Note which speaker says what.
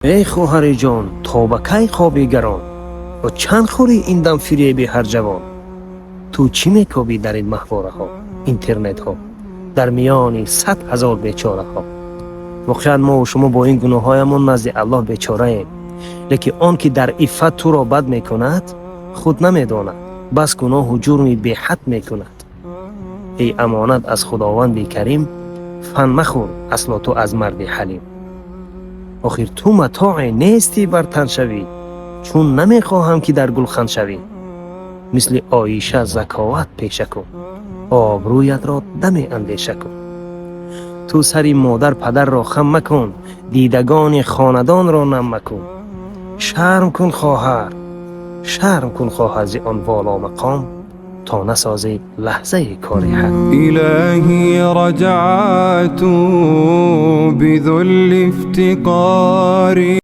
Speaker 1: Эй хоҳари ҷон, то ба кай хоби гарон ва чанд хӯрӣ ин дам фиреби ҳар ҷавон? Ту чӣ мекобӣ дар ин маҳвораҳо, интернетҳо, дар миёни 100 000 бечораҳо? Воқеан, мову шумо бо ин гуноҳҳоямон назди Аллоҳ бечораем, лекин он ки дар иффат туро бад мекунад, худ намедонад, бас гуноҳу ҷурми беҳад мекунад. Эй амонат аз Худованди Карим, фан махӯр асло ту аз марди ҳалим. Охир ту матое нестӣ бар тан шавӣ, чун намехоҳам, ки дар гулхан шавӣ. Мисли Оиша заковат пеша кун, обрӯятро даме андеша кун. Ту сари модар падарро хам макун, дидагони хонадонро нам макун. Шарм кун, хоҳар, шарм кун, хоҳар, зи он воло мақом, то насозӣ лаҳзаи кори ҳаром.
Speaker 2: إلهي، رجعت بذل افتقاري.